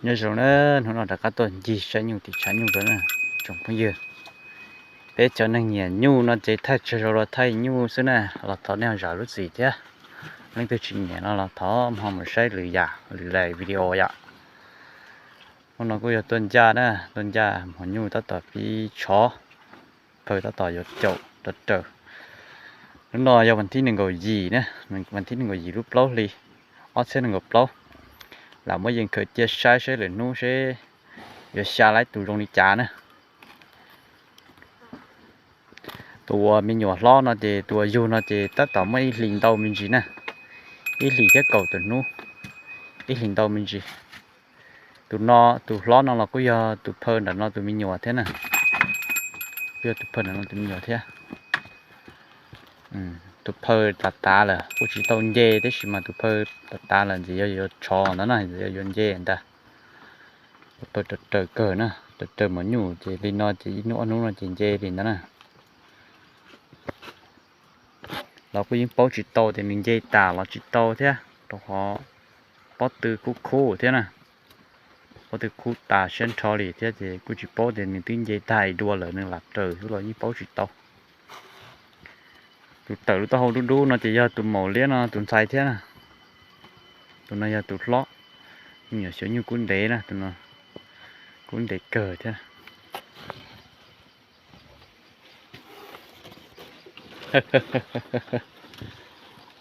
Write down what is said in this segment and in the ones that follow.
Nyob zoo na, hnub no rov qab tuaj ncig saib nyuj tim tshav nyuj rau na tsoom phooj ywg. Peb cov neeg nyiam nyuj no ces thaij tsawg zaus los thaij nyuj xwb na, los thov nej ho zam lub txim thiab. Leej twg tsis nyiam no los thov ho mus saib lwm yam lwm daim video yom. Hnub no kuj yog tuaj ncaj na, tuaj ncaj hmo nyuj tab tom pib tshov, phaw tab tom yuav caum raws raws. Hnub no yog vas thib nees nkaum yim na, vas thib nees nkaum yim lub plaub hli ob txhiab nees nkaum plaub. Lam muab yees khaws cia saib seb lwm hnub seb yuav xya laib tus zoo li cas na. Tus uas me nyuam hlob no ces tus uas yug no ces tab tom muaj ib hlis ntau me ntsis na, ib hlis thiab kaum tawm hnub, ib hlis ntau me ntsis. Tus no, tus hlob no los kuj yog tus phaw nram no tus me nyuam thiab na, kuj yog tus phaw nram no tus me nyuam thiab. Tus phaw tav tav lawm kuj tsis tau nce tab sis mas tus phaw tav tav lawm ntxim yog yuav tshov ntawd na, ntxim yog yuav nce ntag. Tus phaw raws raws kawg na, raws raws mos nyuj ces li no ces ib hnub ob hnub no ces nce li ntawd na. Los kuj yeej paub tsis tau tias nws nce tas los tsis tau thiab, rau qhov pob tw khub khub thiab na, pob tw khub tas siab nrho li thiab ces kuj tsis paub tias nws twb nce tag dua lawm nws lam raws xwb los yeej paub tsis tau. Tus tawm lub taub hau dub dub no ces yog tus maum liab no tus ntxhais thiab na. Tus no yog tus hlob, me nyuam xyov nyuj kub ntev na, tus no kub ntev kawg thiab.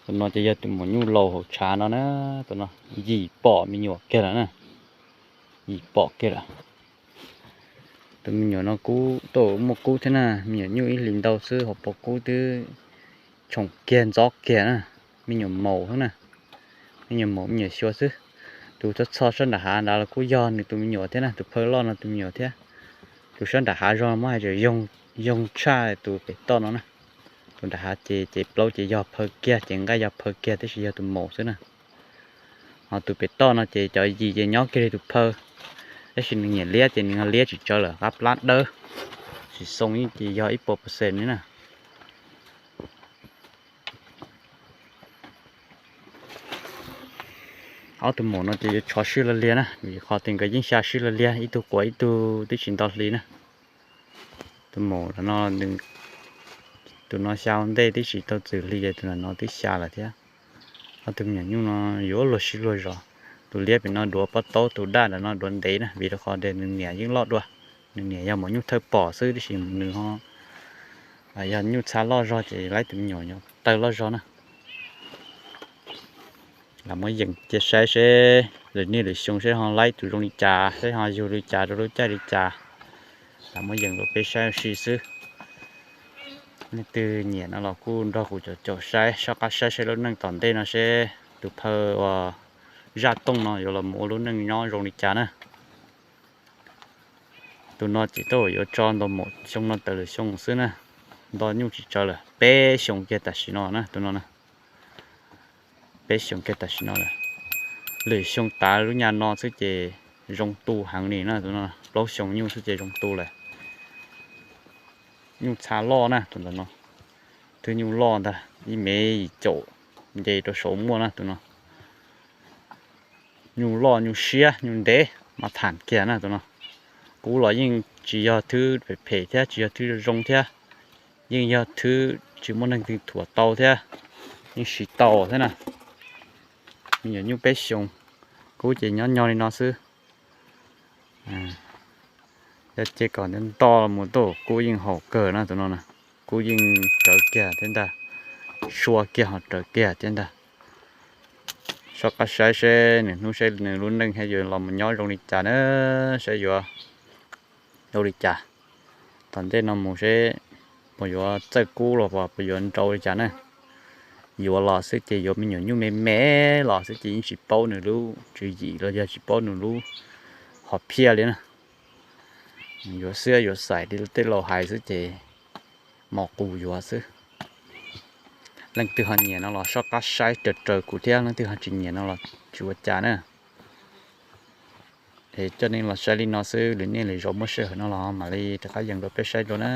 Tus no ces yog tus maum nyuj laus hauv tshav no na, tus no yim pom me nyuam kiag lawm na, yim pom kiag lawm. Tus me nyuam no kub tau muaj kub thiab na, me nyuam nyuj ib hlis ntau xwb hauv paus kub twb tshoom kiag ntxob kiag na, me nyuam maum xwb na, me nyuam maum me nyuam xyuas xwb. Tus txhob txho sab nram hav nrad los kuj yog nws tus me nyuam thiab na, tus phaw loj no tus me nyuam thiab. Tus sab nram hav zog muab hais tias yoog tshaj tus pem toj no na. Tus nram hav ces ces plaub ces yog phaw kiag, ces nqaij yog phaw kiag tab sis yog tus maum xwb na. Ho tus pem toj no ces cov yim ces nyob kiag li tus phaw, tab sis nws nyiam liab ces nws liab tsis tsawv lawm, qab plab dawb, tsis xoo yeej ces yog ib puas percent li na. Ob tug maum no ces yuav tshov sib lav liag na, vim qhov tias nkawd yeej xya sib lav liag, ib tug quav ib tug twb tsis nto hli na. Tus maum no, tus no xya ua ntej twb tsis tau txwm hli, tus no twb xya lawm thiab. Ob tug me nyuam nyuj no yuav luag sib luag zos. Tus liab pem no duav pob taub, tus daj ntawm no duav ntev na, vim rau qhov tias nws niam yeej loj dua. Nws niam yog maum nyuj thawj pom xwb, tab sis nws ho yog nyuj txha loj zog ces laib tus me nyuam tawg loj zog na. Lam muab yeem cia saib seb lwm niaj lwm xyoo seb ho laib tus zoo li cas, seb ho yug li cas rau lub caij li cas. Lam muab yeem rau peb saib ua si xwb. Leej twg nyiam no los kuj nrog kuv caum caum saib, soj qab saib saib lub neej tom ntej no seb tus phaw uas zaj tooj no yuav los mus ua lub neej nyob zoo li cas na. Tus no ces twb yuav tso nto mus xyoo no tawm lwm xyoo xwb na, nto nyuj tsis tsawg lawm, peb xyoo kiag tam sim no na tus no na. Peb xyoo kiag tam sim no lawm. Lwm xyoo tav lub nyaj no xwb ces zoo tu heev li na tus no, plaub xyoo nyuj xwb ces zoo tu lawm. Nyuj txha loj na tus ntawm no, twb nyuj loj ntag, ib mev yim caum nce rau saud muaj na tus no. Nyuj loj nyuj siab nyuj ntev mas tham kiag na tus no. Kub los yeej tsis yog thwb phem phem thiab tsis yog thwb zoo zoo thiab, yeej yog thwb tsis muaj neeg twg thuam tau thiab, yeej siv tau thiab na. Me nyuam nyuj peb xyoo, kub ces nyob nyob li no xwb. Yog ces kom nto mus tuaj kub yeej haum kawg na tus no, kub yeej rawv kiag thiab ntag, sua kiag ho rawv kiag thiab ntag. Soj qab saib seb nws hnub seb nws lub neej thiab yuav los mus nyob zoo li cas na, seb yuav zoo li cas. Tom ntej no mus seb puas yuav txawj kub los puas yuav nrau li cas na. Yuav los xwb ces yuav me nyuam nyuj me me los xwb ces yeej tsis paub nws lub tswv yim los yog tsis paub nws lub hom phiaj li na. Yuav xiab yuav xais li tej laus hais xwb ces mos qus yuav xwb. Leej twg ho nyiam no los soj qab saib raws raws kuv thiab, leej twg ho tsis nyiam no los tsis ua cas na. Es coj nej los saib li no xwb, lwm niaj lwm zaus muaj sij hawm no los mam li rov qab yees rau peb saib dua na.